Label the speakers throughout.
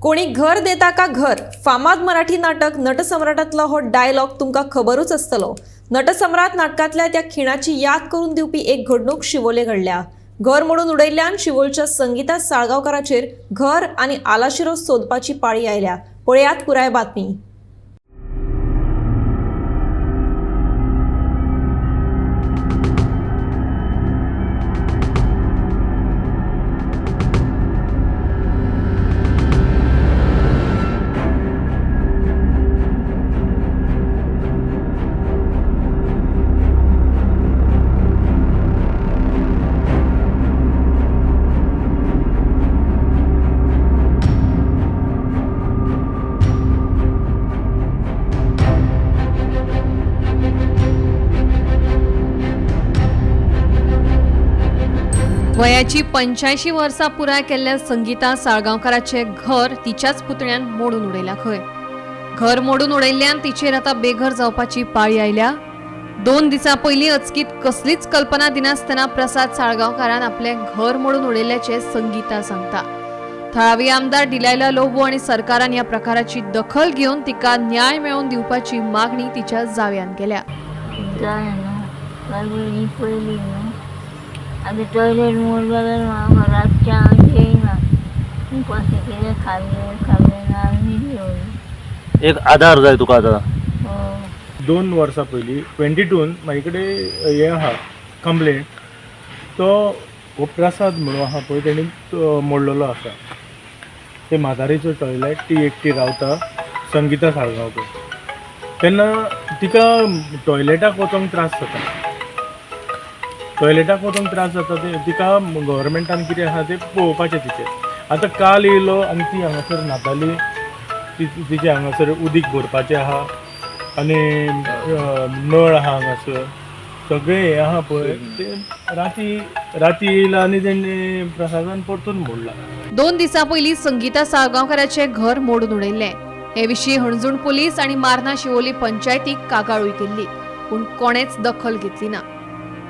Speaker 1: कोणी घर देता का घर फामाद मराठी नाटक नटसम्राटातलो हो डायलॉग तुमकां खबरूच आसतलो. नटसम्राट नाटकांतल्या त्या खिणाची याद करून दिवपी एक घडणूक शिवोले घडल्या. घर मोडून उडयल्ल्यान शिवोलच्या संगीता साळगांवकाराचेर घर आनी आलाशिरो सोदपाची पाळी आयल्या. पळयात पुराय बातमी.
Speaker 2: वयाची 85 वर्सां पुराय केल्ल्या संगीता साळगांवकाराचें घर तिच्याच पुतण्यान मोडून उडयलां खंय. घर मोडून उडयल्ल्यान तिचेर आतां बेघर जावपाची पाळी आयल्या. 2 दिसां पयलीं अचकीत कसलीच कल्पना दिनासतना प्रसाद साळगांवकारान आपलें घर मोडून उडयल्ल्याचें संगीता सांगता. थळावी आमदार डिलायला लोबो आनी सरकारान ह्या प्रकाराची दखल घेवन तिका न्याय मेळोवन दिवपाची मागणी तिच्या जावयान केल्या.
Speaker 3: जाय न्हू मागीर ही पयली न्हू आतां टॉयलेट मोडलें जाल्यार म्हाका घरात हांव जेयना कशें कितें खाल्लें खाल्लें ना आनी जेवलें.
Speaker 4: एक आधार जाय तुका आतां.
Speaker 3: हो.
Speaker 5: 2 वर्सां पयलीं 22 म्हाजे कडेन हें आहा कंप्लेन, तो हो प्रसाद म्हणून आहा पळय तेणी मोडलेलो आसा. ते म्हातारेचो टॉयलेट, ती एकटी रावता संगीता साळगांवकर. तेन्ना तिका टॉयलेटाक वचोंक त्रास जाता, टॉयलेटाक वचोंक त्रास जाता. ते तिका गव्हर्मेंटान कितें आहा तें पळोवपाचें तिचें. आतां काल येयलो आनी ती हांगासर न्हाताली, तिचें हांगासर उदीक भरपाचें आहा आनी नळ आहा हांगासर सगळें हें आहा पळय. ते राती राती येयला आनी तेणें प्रसादान परतून मोडला.
Speaker 2: 2 दिसां पयलीं संगीता साळगांवकाराचें घर मोडून उडयल्लें. हे विशीं हणजूण पुलीस आनी मार्ना शिवोली पंचायतीक कागाळूय केल्ली, पूण कोणेच दखल घेतली ना.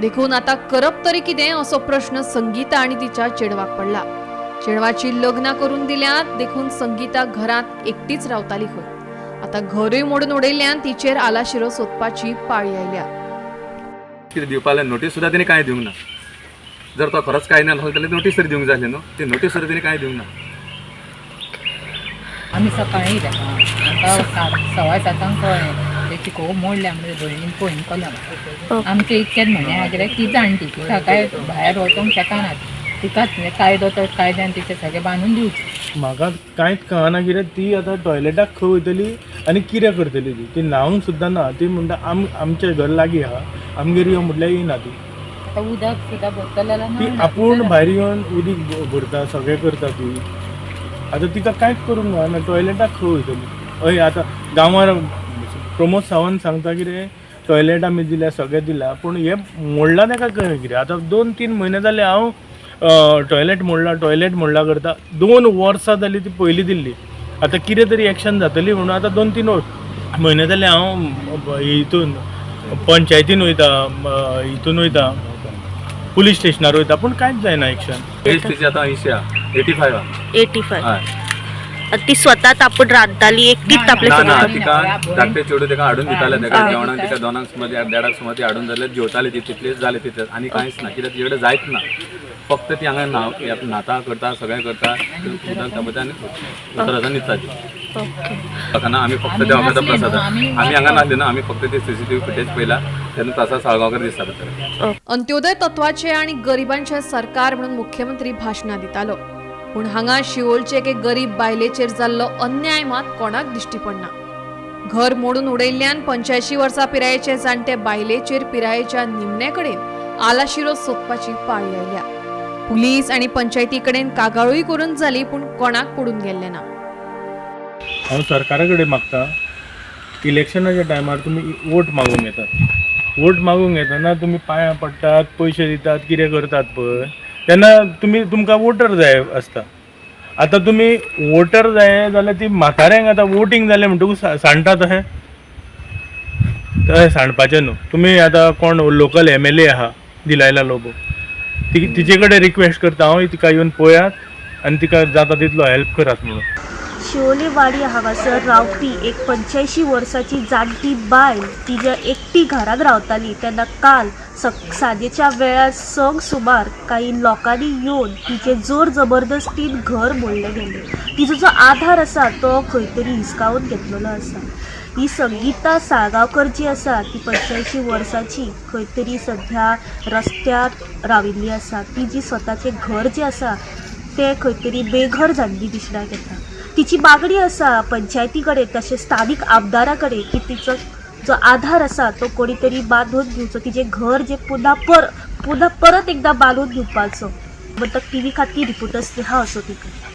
Speaker 2: देखून आतां करप तरी कितें असो प्रश्न संगीता आनी तिच्या चेडवाक पडला. चेडवाची लग्नां करून दिल्यात देखून संगीता घरांत एकटीच रावताली खंय. आतां घरूय मोडून उडयल्ल्यान तिचेर आलाशिरो सोदपाची पाळी आयल्या.
Speaker 6: कितें दिवपाक नोटीस सुद्दां तेणी कांय दिवंक ना. जर तो खरोच कांय ना जाल्यार नोटीस तरी दिवंक जाय आसली न्हू, ती नोटीस सुद्दां तेणी कांय दिवंक ना.
Speaker 7: आमी सकाळीं येयले आमकां 7:15 कळ्ळें ते चिको मोडल्या म्हणजे भयणीन फोन केलो. आमचें इतकेंच म्हणणें आहा कित्याक ती जाणटी तिका काय भायर वचोंक शकना, तिकाच म्हणजे कायदो तर कायद्यान तिचें सगळें बांदून दिवचें.
Speaker 5: म्हाका कांयच कळना कित्याक ती आतां टॉयलेटाक खंय वयतली आनी कितें करतली. ती ती न्हावंक सुद्दां ना. ती म्हणटा आमचें घर लागीं आहा, आमगेर यो म्हटल्यार येयना ती.
Speaker 7: आतां उदक सुद्दां भरतलें जाल्यार
Speaker 5: ती
Speaker 7: नळ
Speaker 5: आपूण
Speaker 7: ना.
Speaker 5: भायर येवन उदीक भरता, सगळें करता ती. आतां तिका कांयच करूंक मेळना, टॉयलेटाक खंय वयतली. हय आतां गांवार प्रमोद सावंत सांगता कितें टॉयलेट आमी दिल्या, सगळें दिलां, पूण हें मोडलां ताका कळ्ळें कितें. आतां 2-3 म्हयने जाले हांव टॉयलेट मोडला, टॉयलेट मोडला करता. 2 वर्सां जालीं ती पयलीं दिल्ली. आतां कितें तरी एक्शन जातली म्हणून आतां 2-3 म्हयने जाले हांव हितून पंचायतीन वयता, हितून वयता, पुलीस स्टेशनार वयता, पूण कांयच जायना एक्शन.
Speaker 6: एज तिची आतां 80 आहा, 85 आहा.
Speaker 8: 85.
Speaker 6: हय.
Speaker 8: ती स्वतःच आपण रांदताली एकटीच आपल्या
Speaker 6: ना ना,
Speaker 8: स्वतः.
Speaker 6: तिका धाकटे चेडूं तिका हाडून दिताले ताका
Speaker 8: हा.
Speaker 6: जेवणाक, तिका 2 सुमार 1:30 सुमार ती हाडून जाल्यार जेवताली ती, तितलीच जालें तितलें आनी कांयच ना कित्याक तिचे कडेन जायच ना. फक्त ती हांगा न्हाता करता सगळें करता, उदक तापयता आनी उतराचा न्हिदता ती.
Speaker 8: ओके.
Speaker 6: ना आमी फक्त
Speaker 7: आमी
Speaker 6: त्या वखदा
Speaker 7: नासले न्हू,
Speaker 6: प्रसाद आमी हांगा नासले ना, आमी फक्त ते सीसीटीव्ही फुटेज पळयला तेन्ना प्रसाद साळगांवकर दिसता भितर.
Speaker 2: अंत्योदय तत्वाचे आनी गरिबांचे सरकार म्हणून मुख्यमंत्री भाशणां दितालो, पूण हांगा शिवोलचे एके गरीब बायलेचेर जाल्लो अन्याय मात कोणाक दिश्टी पडना. घर मोडून उडयल्ल्यान 85 वर्सां पिरायेचे जाणटे बायलेचेर पिरायेच्या निमणे कडेन आलाशिरो सोदपाची पाळी आयल्या. पुलीस आनी पंचायती कडेन कागाळूय करून जाली, पूण कोणाक पडून गेल्लें ना.
Speaker 5: हांव सरकारा कडेन मागता, इलेक्शनाच्या टायमार तुमी वोट मागूंक येतात, वोट मागूंक येतना तुमी पांयां पडटात, पयशे दितात, कितें करतात पळय, तेन्ना तुमी तुमकां वोटर जाय आसता. आतां तुमी वोटर जाय जाल्यार ती म्हाताऱ्यांक आतां वोटींग जालें म्हणटकूच सांडटा तशें तशें सांडपाचें न्हू. तुमी आतां कोण लोकल MLA आहा दिलायला लोबो, तिचे कडेन रिक्वेस्ट करता हांव, तिका येवन पळयात आनी तिका जाता तितलो हेल्प करात म्हणून.
Speaker 8: शिवोलेवाडी हांगासर रावपी एक 85 वर्साची जाणटी बायल तिज्या एकटी घरांत रावताली तेन्ना काल सांजेच्या वेळार 6 सुमार काही लोकांनी येवन तिचे जोर जबरदस्तीन घर मोडलें गेलें. तिजो जो आधार आसा तो खंय तरी हिसकावन घेतलेलो आसा. ही संगीता साळगांवकर जी आसा ती 85 वर्साची खंय तरी सध्या रस्त्यार राविल्ली आसा. ती जी स्वताचें घर जें आसा तें खंय तरी बेघर जाल्ली दिसणाक येता. तिची मागणी आसा पंचायती कडेन तशेंच स्थानीक आमदारा कडेन की तिचो जो आधार आसा तो कोणी तरी बांदून दिवचो, तिचें घर जें पुन्हा परत एकदां बांदून दिवपाचो. म्हणटक टीव्ही खातीर रिपोर्टर स्नेहा असोतीकर.